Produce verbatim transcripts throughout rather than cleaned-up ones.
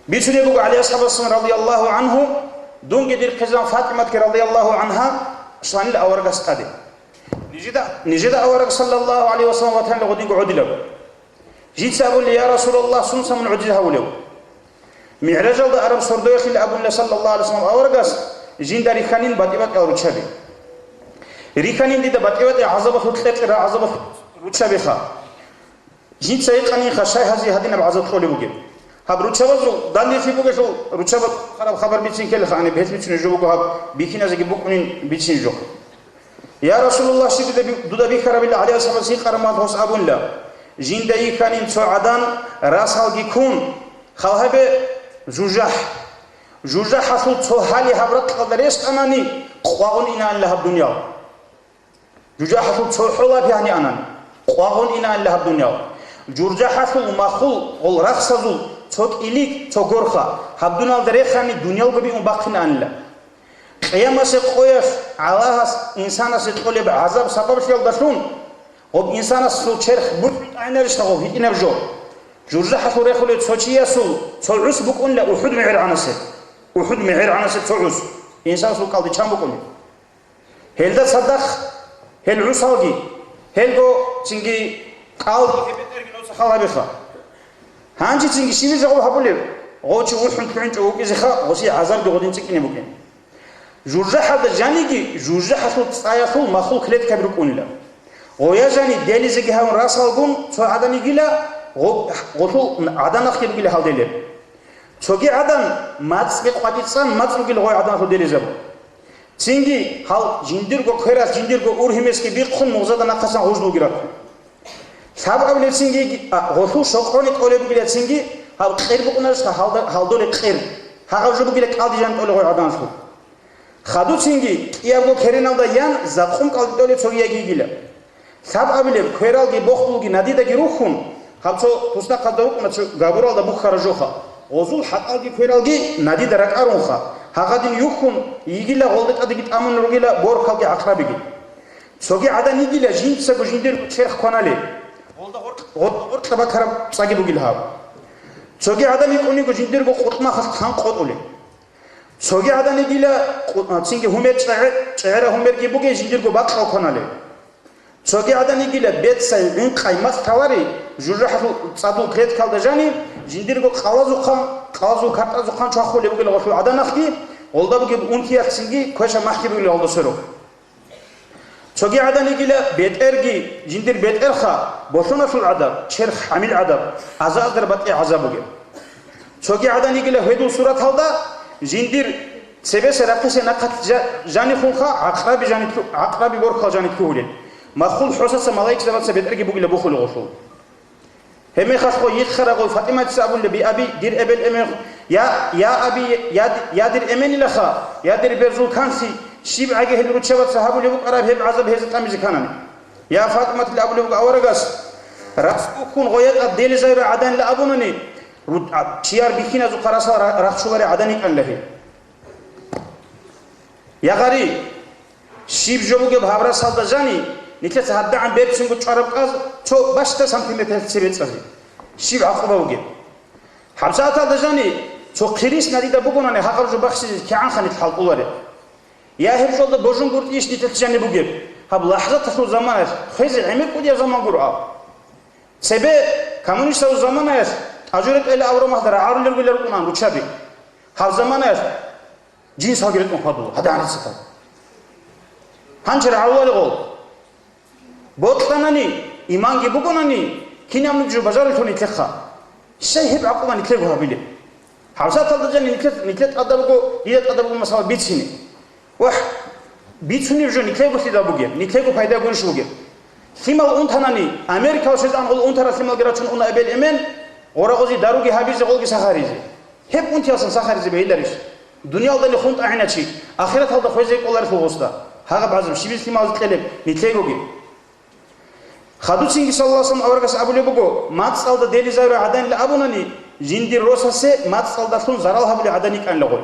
Бицунеб буго ГӀали асхӀабасдасан радияллагьу гӀангьу, дунги дир хъизан ФатӀиматги радияллагьу гӀангьа щванила аварагас тӀаде. Нижеда, нижеда авараг саллаллагьу гӀалайгьи вассалам ватанила гъодинго гӀодилаб. Жинца абули: «Я Расулаллагь, сунца мун гӀодизе гьавулев?» МигӀражалда араб сордоялъе абунила саллаллагьу гӀалайгьи вассалам аварагас, жинда рихьанин батӀи-батӀиял руччаби. Рихьанин дида батӀи-батӀиял гӀазабалъул кьекьера гӀазабалъул руччабиха. Жинца гьикъанинха, щай гьазие гьадинаб гӀазаб кьолеб бугеб. Гьаб руччабазул данделъи бугелъул, руччабаз хараб хабар бицин ккелаха, гьаниб гьелъ бицунеб жо буго, гьаб бихьиназеги букӀунин бицин жо. Я Расулаллагь, щиб дуда би-, дуда бихьарабила? ГӀали асхӀабас гьикъараб мехалъ гьес абунила: «Жинда йихьанин цо гӀадан расалги ккун, хал гьабе, жужахӀ. ЖужахӀалъул цо гьали гьаб ракьалда рещтӀанани, къвагъун инаанила гьаб дуниял». ЖужахӀалъул цо хӀолаб гьанианан, къвагъун инаанила гьаб дуниял. ЖужахӀалъул махул гъол рахсазул цо кӀилик, цо горха гьаб дуниялда рехани, дуниялго бигьун бахъинаанила. Къиямасе къоялъ Аллагьас инсанасе кьолеб гӀазаб сабаблъиялдалъун, гъоб инсанасул черх бутӀрутӀайнарищ гъов гьитӀинаб жо? ЖужахӀалъул рехулев цо чиясул цо гӀус букӀунила УхӀуд мегӀергӀанасе. УхӀуд мегӀергӀанасе цо гӀус. Инсанасул кӀалдичан букӀунеб. Гьелда цадахъ гьел гӀусалги, гьелго цинги кӀалги, гьеб бетӀерги гьев цахал гьабиха. Гьанже цинги щибизе гъов гьабулеб? Гъов чи вухӀун лъугӀинчӀо вукӀизеха, гъосие гӀазабги гъодин цӀикӀкӀине букӀин. ЖужахӀалда жаниги, жужахӀалъул цӀаялъул махул клеткаби рукӀунила. Гъоя жани делизеги гьавун расалгун цо гӀадан йигила, гъо-, гъолъул гӀаданахъги бугила гьалделеб. Цоги гӀадан мацӀги къватӀицӀан мацӀ бугила гъой гӀаданалъул делизаб. Цинги гьал жиндирго кверас, жиндирго ургьимесги бихъун мугъзада нахъасан гъуж бугила. Лъабабилеб цинги, а, гъолъул шокъони кӀолеб бугила цинги, гьаб къир букӀунарищ гьалда-, гьалдолеб къир? Гьагъаб жо бугила кӀалдижан тӀолеб гъой гӀаданалъул. Хадуцинги кӀиябго кереналда ян закъум кӀалдитӀолеб цоги яги йигила. Лъабабилеб квералги бохбулги надидаги рухьун, гьаб цо туснахъалда рукӀуна цо габуралда бухьара жоха. Гъозул хӀатӀалги квералги надида ракӀарунха, гьагъадин юхьун, йигила гъолда тӀадеги тӀамун ругила борхалги гӀакърабиги. Цоги гӀадан йигила жинцаго жиндирго черх кванали. Гъолда гъоркь-, гъолда гъоркьа бакараб цӀаги бугила гьаб. Цоги гӀадан йикӀуниго жиндирго къутӀмахалъ хъан къотӀули. Цоги гӀадан йигила къу-, а, цинги гьумер чӀегӀе-, чӀегӀера гьумерги бугей жиндирго бакьал кванали. Цоги гӀадан йигила бецай, гӀинкъай, мас тавари, жужахӀалъул цӀадул клеткалда жани, жиндирго къалазухъан, къалазул картӀазухъан чвахулеб бугила гъолъул гӀаданахъги, гъолда бугеб унтиялъ цинги квешаб махӀги бугила гъолда сверухъ. Цоги гӀадан йигила бетӀерги, жиндир бетӀерха, болъуналъул гӀадаб, черх гӀамил гӀадаб, аза-аздар батӀи гӀазаб бугеб. Цоги гӀадан йигила гьедул сураталда, жиндир цебеса рахъисе нахъалъ жа-, жанихъунха, гӀакъраби жанитлъу-, гӀакъраби борхал жанитлъугьулел. Махул хӀосаца малаикзабаца бетӀерги бугила бухулел гъолъул. Гьебмехалъго йихъарагъул ФатӀиматица абунила: «Би аби, дир эбел эмен, я, я аби, я, я дир эменилаха, я дир берзул канлъи, щиб гӀаги гьел руччабаца гьабулеб букӀараб гьеб гӀазаб гьезда тӀамизе кканани?» Я ФатӀиматил абулеб буго аварагас, рас бухьун гъоятӀа делизайру гӀаданила абунани, ру-, а, чияр бихьиназухъа расал ра-, рахчулари гӀадан йикӀанила гьеб. Я гъари, щиб жо бугеб гьаб расалда жани, нилъеца гьадагӀан берцинго чӀвараб кӀаз цо бащда сантиметр цебе цӀазе. Щиб гӀакъуба бугеб? ГьабсагӀаталда жани, цо хъирис надида бугонани гьагъаб жо бахсизе кигӀанха нилъ хӀалтӀулареб? Я гьеб жолда божунгуртӀийищ нилъеца жани бугеб? Гьаб лахӀзаталъул заманаялъ, хвезе гӀемер кӀудияб заман гуро аб. Цебе коммунистазул заманаялъ тӀажу ретӀела авромалда рагӀарулелгуян рукӀунан руччаби. Гьаб заманаялъ жинсалги ретӀун хьвадула, гьадагӀанацатал. Гьанже рагӀуларигъул. Бокьанани, иманги бугонани, кинаб нугӀ жо бажарулъул нилъехъа. Щай гьеб гӀакъуба нилъего гьабилеб? ГьабсагӀаталда жани нилъе, нилъе тӀадаб буго, дида тӀадаб буго масала бицине. ВахӀ, бицунеб жо нилъего лъида бугеб, нилъего пайда гурищ бугеб? Лъимал унтанани, Америкалъ щвезегӀан гъол унтарал лъималги рачун уна эбел-эмен, гъорагъузи даруги гьабизе, гъолги сахаризе. Гьеб унтиялсан сахаризе бегьиларищ? Дуниялдани хун тӀагӀиначи, ахираталда хвезе кӀоларелъул гъосда. Гьагъаб гӀазаб щибиз лъималазе кьелеб нилъегоги? Хадуцинги саллаллагьу гӀалайгьи вассалам аварагас абулеб буго, мацӀалда делизару гӀаданил абунани, жиндир росасе мацӀалдалъун зарал гьабулел гӀадан йикӀанила гъой.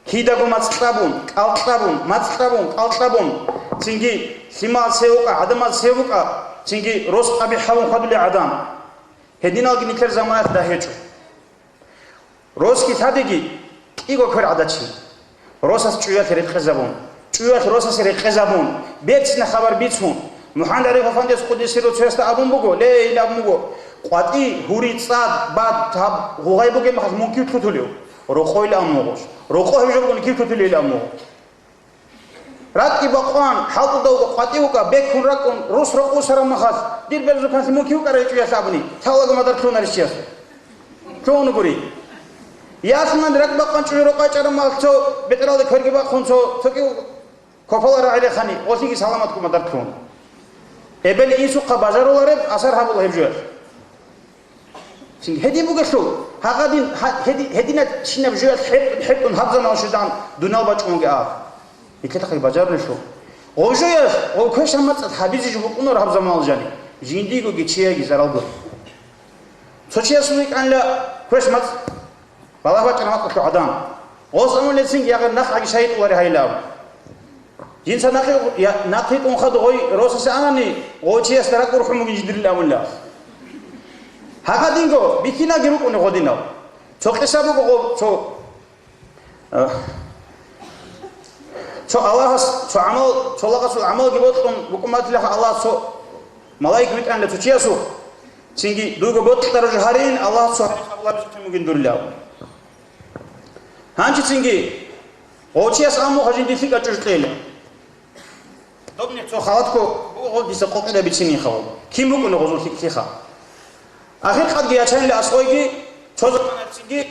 Кидаго мацӀ кьабун, кӀал кьабун, мацӀ кьабун, кӀал кьабун, цинги лъимал сев вукӀа, гӀадамал сев вукӀа, цинги рос къабихӀ гьабун хьвадулел гӀадан. Гьединалги нилъер заманаялъ дагьечӀо. Росги лъадеги кӀиго квер гӀадачи. Росас чӀуялъ рекъезабун, чӀуялъ росасе рекъезабун, берцина хабар бицун, МухӀаммад ГӀариф Афандияс къуддиса сирругьу цоясда абун буго, ле, ил абун буго, къватӀи, гьури, цӀад, бад, гьаб, гъугъай бугеб мехалъ мун кив лъутулев? Рокъойилан абун буго. Рокъо гьеб жо бугони кив лъутулейилан абун буго. РакӀги бакъван, хӀалтӀуда вукӀа, къватӀи вукӀа, бекун ракӀун, рос рокъов вусараб мехалъ, дир берзухъанлъи мун кив вукӀарай чӀуялъ абуни, тавлаго мадар лъунарищ чияс? Лъугьун гури. Ялъунани ракӀ бакъван чӀужу рокъай чӀараб мехалъ цо бетӀералда кверги бахъун цо, цо кӀив копала рагӀи рехани, гъолъиги саламатго мадар лъугьун. Эбел-инсухъа бажарулареб асар гьабула гьеб жоялъ. Цинги гьедин бугелъул, гьагъадин, гьа-, гьеди-, гьединаб чинаб жоялъ хӀетӀ-, хӀетӀун гьаб заман щведан дунал бачӀунги аб. Нилъелъахъе бажарулелъул. Гъов жоялъ, гъов квешаб мацӀалъ гьабизе жо букӀунар гьаб заманалъ жани, жиндигоги чияги зарал гури. Цо чиясул йикӀанила квеш мацӀ балагь бачӀараб мацӀалъул гӀадан. Гъос амулецинги ягъир нахъаги шайитӀулари гьайилаб. Жинца нахъе-, я-, нахъе тӀун хадугъой росасе анани, гъов чиясда ракӀ урхӀун бугин жиндирил абунила. Гьагадинго бихьинаги рукӀуни гъодинав. Цо къиса буго гъо-, цо, э, цо Аллагьас, цо гӀамал, цо лагъасул гӀамалги бокьун букӀун батилаха Аллагьас цо малаик витӀанила цо чиясухъ. Цинги дуйго бокьараб жо гьарин, Аллагьас цо гьарихъ абуларизухъин бугин дурилав. Гьанчи цинги, гъов чияс аммуха жинди лъикӀа чӀужу кьела. Добни цо халатго буго дица къокъида бицинин хавал. Кин букӀуна гъозул лъикӀлъиха? Ахиркъадги ячанила аскъойги, цо заманаялъцинги,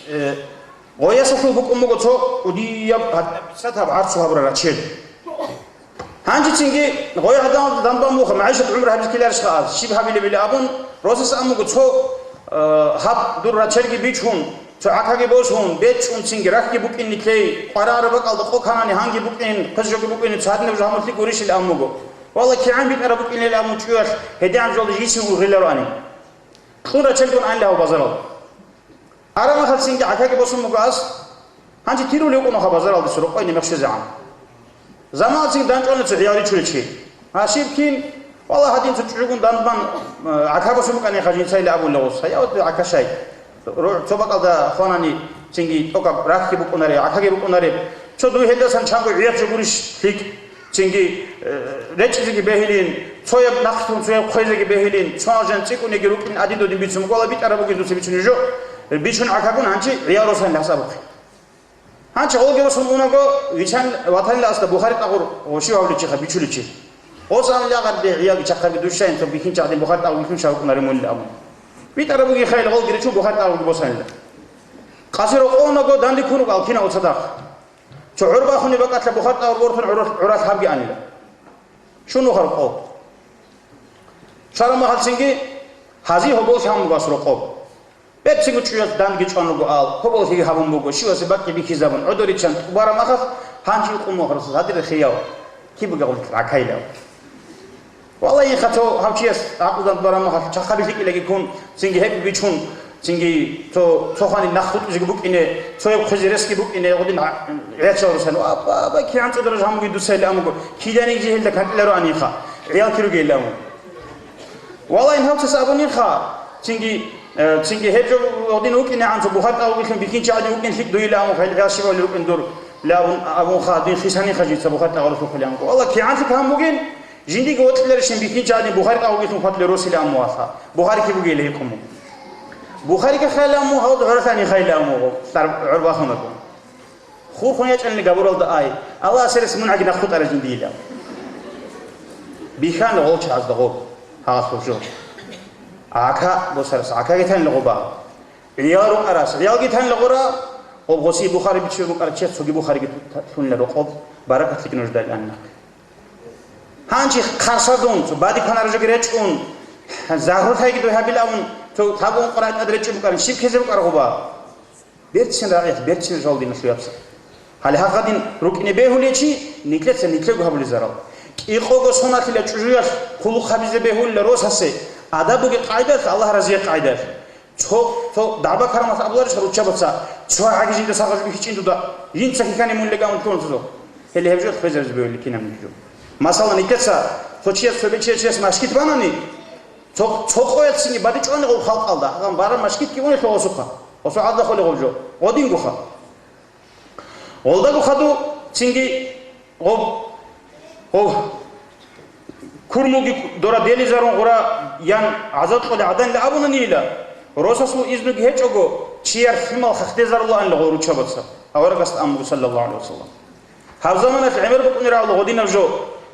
э, гъоясалъул букӀун буго цо кӀудияб гьадаб бицатаб гӀарцу гьабураб рачел. Гьанжецинги гъой гӀадамазда данбан муха, магӀишат гӀумру гьабизе ккеларищха аз, щиб гьабилебали абун, росас амуго цо, э, гьаб дур рачелги бичун, цо гӀакаги босун, бечӀунцинги рахьги букӀин нилъей, къварагӀараб бакӀалда къо канани гьанги букӀин, хъизжоги букӀин, цадинаб жо гьамуллъи гурищил амуго. Валла, кигӀан битӀараб букӀинел амун чӀуялъ, гьедигӀан жолда жийцин гъилароани. Кьун рачелгун айла гьав базарал. Арамахалцинги гӀакаги босун буго ас. Гьанже тирули вукӀунаха базаралдаса рокъойни мехщезегӀан. Заманалцин данчӀвана цо гӀиял ричулев чи. Гьашиб кин, валлагь, гьадин цо чӀужугун данбан, э, гӀака босун букӀаниха жинцайилан абулев гъос. Гьаяв гӀака щай. Ру-, цо бакӀалда хванани цинги тӀокӀаб рахьги букӀунареб, гӀакаги букӀунареб. Цо дуй гьелдасан чанго гӀиял жо гурищ лъикӀ. Цинги, э, речӀчӀизеги бегьилин, цояб нахътун цояб хъвезеги бегьилин, цо жан цӀикӀкӀунеги рукӀин гьадин додин бицун буго, валлагь, битӀараб бугин дуца бицунеб жо, бицун гӀакагун гьанчи гӀиял росанилан хӀисабухъе. Гьанчи гъолги росун унаго, виччан ватанилан асда Бухари тӀагъур гъоши вавличиха бичуличи. Гъос ан ягъарде гӀиялги чахъаби душшайин цо бихьинчи гьадин Бухари тӀагъур бихьун шагьукӀунаре мулли абун. БитӀараб бугин хайил гъолги речун Бухари тӀагъурги босанила. Къаси рокъовнаго данде ккун руго алкина оцадахъ. Цо гӀур бахунеб бакӀалъа Бухари тӀагъур бортун гӀуралъ, гӀуралъ гьабги анила. Щун вухар къо. Чвараб махалцинги гьази гьоболлъи гьабун буго ас рокъоб. Берцинго чӀуялъ данги чӀван руго ал, гьоболлъиги гьабун буго, щивасе бакӀги бихьизабун, гӀодориччан тӀубараб махалъ гьанжи укъун мухарас гьадир хияв. Киб бугеб гъуллъ ракайилав? Валлагь, хъа цо гьав чияс гӀакълудан бараб махалъ, чахъаби лъикӀилаги ккун, цинги гьеб бичун, цинги цо, цо ханин нах хутӀизеги букӀине, цояб хъузе ресги букӀине, гъудин гӀа-, гӀячал русан. Ва, ва, ва, кигӀан цӀудараб жо гьамуги дуца гьеле амуго, киданиги жо гьелда канлъиларо анихъа, гӀиял кируги гьеле аму. Валлагь, гьав цас абунихъа, цинги, э, цинги гьеб жо гъудин вукӀинегӀан цо Бухари тӀагъугилъун бихьинчи гьадин вукӀин лъикӀ дуйила аму, гьел гӀиял щибали рукӀин дур, ла абун, абунха, дин хисанихъа жинца Бухари тӀагъуралъухъ гьеле аму. Валлагь, кигӀан лъикӀ гьамугин, жиндиги вокьиларищин бихьинчи гьадин Бухари тӀагъугилъун хъватиле росилан мугьалха. Бухари киб бугейилан гьикъун буго. Бухарикахъайилан мугьал гӀоралъани хайилан мугъу, гӀор бахунаго. Хурхун ячӀанилан габуралда ай, Аллагьасе рес мун гӀаги нахъ хутӀарай жиндиилан. Бихьана гъолчагӀазда гъоб, гьалъул жо. ГӀака босарас гӀакаги танила гъоба. ГӀиял рукӀарас гӀиялги танила гъора, гъоб гъоси Бухари биччан букӀараб чияс цоги Бухариги лъунила рокъоб, баракат лъикӀ нуждал аннахъе. Гьанчи хъарсадун, цо бадиб кванараб жоги речӀун, загьру лъайги дуй гьабилавун, цо лъабун къварагӀи тӀад речӀчӀун букӀарин, щиб ккезе букӀараб гъуба? Берцин рагӀиялъ, берцин жал диналъул яцал. Гьале гьагъадин рукӀине бегьулев чи, нилъеца нилъего гьабулезарал. КӀикъого соналъила чӀужуялъ хъулухъ гьабизе бегьулила росасе, адаб бугеб къагӀидалъ, Аллагь разияб къагӀидалъ. Цо, цо дагӀба-карамалъ абуларищ руччабаца, цо гӀаги жинда сагъаз бихьичӀин дуда, жинца хихьани мун легамун ккун цо. Гьеле гьеб жо хвезаризе бегьулеб кинабниги жо. Масала, нилъеца цо чияс, цо бечияс чияс машгит банани, цо, цо къоялъ цинги бадиб чӀванигъул халкъалда, гьагъан бараб машгитги унелъул гъосухъа. Гъосул гӀадада холел гъоб жо. Гъодингоха. Гъолдаго хадув цинги гъоб, гъоб курмуги дора делизарун гъура ян гӀазаб кьолел гӀаданила абунанила, росасул изнуги гьечӀого, чияр лъимал хахтезарулаанила гъол руччабаца, аварагасда амру, саллаллагьу гӀалайгьи вассалам. Гьаб заманалъ гӀемер букӀунеб рагӀула гъодинаб жо.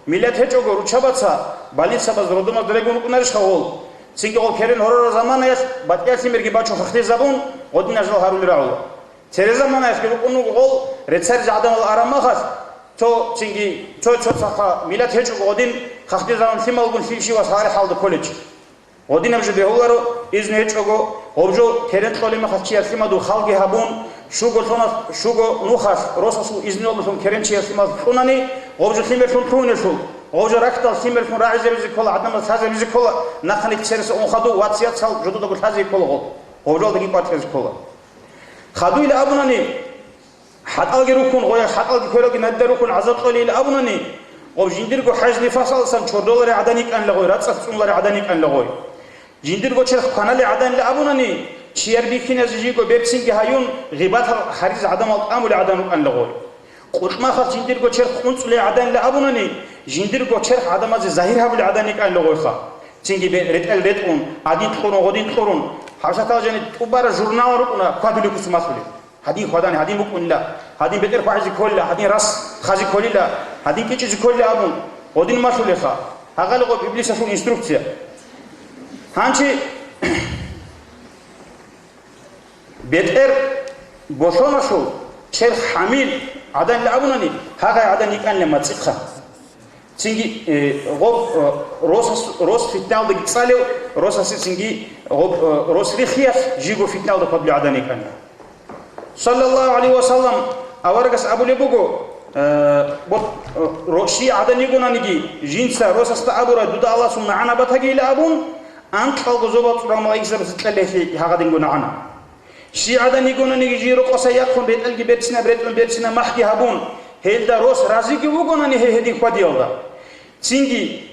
Миллат гьечӀого руччабаца, больницабаз, роддомазда регун рукӀунарищха гъол? Цинги гъол керен гьорараб заманаялъ батӀияб лъимерги бачун хахтезабун, гъодинаб жо гьарулел рагӀула. Цере заманаялъги рукӀун руго гъол, реццаризе гӀадамал араб мехалъ, цо цинги цо-цо цахъа миллат гьечӀого гъодин хахтезабун лъималгун лъил щивас гьарихӀалда кколечи. Гъодинаб жо бегьуларо, изну гьечӀого, гъоб жо керен кьолеб мехалъ чияр лъимадул халги гьабун, щуго лъуналъ, щуго нухалъ росасул изнуялдалъун керен чияр лъимал кьунани, гъоб жо лъимерлъун лъугьунелъул, гъоб жо рахьдал лъимерлъун рагӀизабизе ккола, гӀадамаз лъазабизе ккола, нахъаниги цереса ун хадув вацияцал жододаго лъазе ккола гъоб, гъоб жоялдаги кӀватӀизе ккола. Хадуйилан абунани, хӀатӀалги рухьун, гъоя хӀатӀалги квералги надда рухьун гӀазаб кьолейилан абунани, гъоб жиндирго хӀайз-нифасалдасан чордоларел гӀадан йикӀанила гъой, рацӀцӀалъ цӀунуларел гӀадан йикӀанила гъой. Жиндирго черх кваналел гӀаданилан абунани, чияр бихьиназе жийго берцинги гьаюн, гъибатал гьаризе гӀадамал тӀамулел гӀадан рукӀанила гъой. Къутмахалъ жиндирго черх къунцӀулел гӀаданилан абунани, жиндирго черх гӀадамазе загьир гьабулел гӀадан йикӀанила гъойха. Цинги бе-, ретӀел ретӀун, гьадин кьурун, гъодин кьурун, гьабсатал жани тӀубараб журналал рукӀуна квадулеб куц малъулеб. Гьадин хьвадани, гьадин букӀунила, гьадин бетӀер хвагӀизе кколила, гьадин рас хъазе кколила, гьадин кӀичӀизе кколила абун, гъодин малъулеха. Гьагъали гъоб иблисалъул инструкция. Гьанчи бетӀер болъоналъул черх хӀамил гӀаданилан абунани, гьагъай гӀадан йикӀанила мацӀихъа. Цинги, э, гъоб, э, росас-, рос фитналдаги цӀалев, росасе цинги гъоб, э, рос рихиялъ жийго фитналда хьвадулел гӀадан йикӀанила. Саллаллагьу гӀалайгьи вассалам, аварагас абулеб буго, э, вот, э, ро-, щий гӀадан йигонаниги, жинца росасда абура, дуда Аллагьасул нагӀана батагийилан абун, анкьалго зобал цӀурал малаикзабаца кьела гьелъие гьагъадинго нагӀана. Щий гӀадан йигонаниги жий рокъоса яхъун ретӀелги берцинаб, ретӀун берцинаб махӀги гьабун, гьелда рос разиги вугонани гьей гьедин хьвадиялда. Цинги,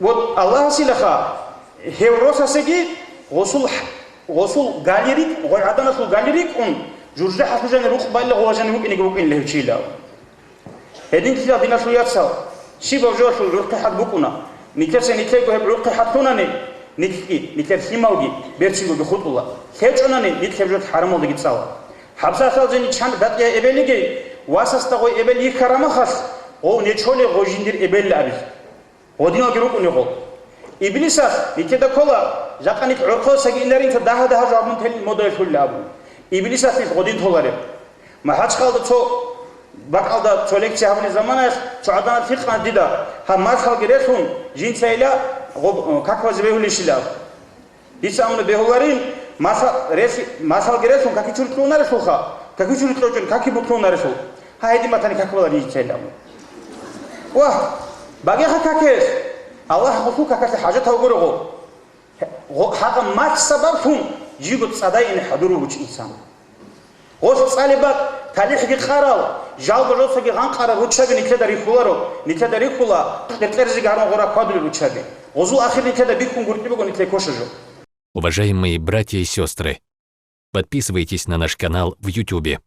вот, Аллагьасилаха, гьев росасеги гъосул, гъосул гали рикӀ-, гъой гӀаданалъул гали рикӀкӀун, жужахӀалъул жани рукъ балила гъола жани вукӀинеги вукӀинила гьев чияв. Гьединлъидал, диналъул яцал, щибаб жоялъул гӀурхъи-хӀад букӀуна. Нилъеца нилъего гьеб гӀурхъи-хӀад лъунани, нилъги, нилъер лъималги берцинго хутӀула. ЛъечӀонани, нилъ гьеб жо хӀарамалдаги цӀала. ХӀабсалъал жени чан батӀияб эбел йигей, васасда гъой эбел йихьараб мехалъ, гъов нечолей гъой жиндир эбелила абизе. Гъодиналги рукӀуней гъол. Иблисалъ нилъеда ккола, жакъа нилъ гӀорхъосаги инарин, цо дагьа-дагьа жо гьабун телин модаялъулила абун. Иблисалъ нилъ гъодин толареб. МахӀачхъалда цо бакӀалда цо лекция гьабулеб заманаялъ цо гӀадан гьикъана дида, гьаб малъалги релълъун, жинцайила гъоб-, какбазе бегьулищила абун. Дица абуна бегьуларин, малъа-, релъ-, малъалги релълъун каки чурулъ унарелъулха, каки чурулъ кьочӀун, каки бутлъунарелъул. Гьа, гьедин батани какбаларин жицайилан. Вагь, багеха какелъ! Аллагь гъулъул какалъе хӀажат гьавгурого. Гъо-, гьагъа малъ сабаблъун жиго цӀадай ине хӀадур вугев чи инсан. Гъолъ цӀалеб бакӀ, талихӀги къарал, жалго жосаги гъанкъарал руччаби нилъеда рихьуларо, нилъеда рихьула, кьеркьерзеги гьарун гъора хьвадулел руччаби. Гъозул ахир нилъеда бихьун гуртӀи буго нилъее квешаб жо. Уважаемые братья и сестры, подписывайтесь на наш канал в Ютубе.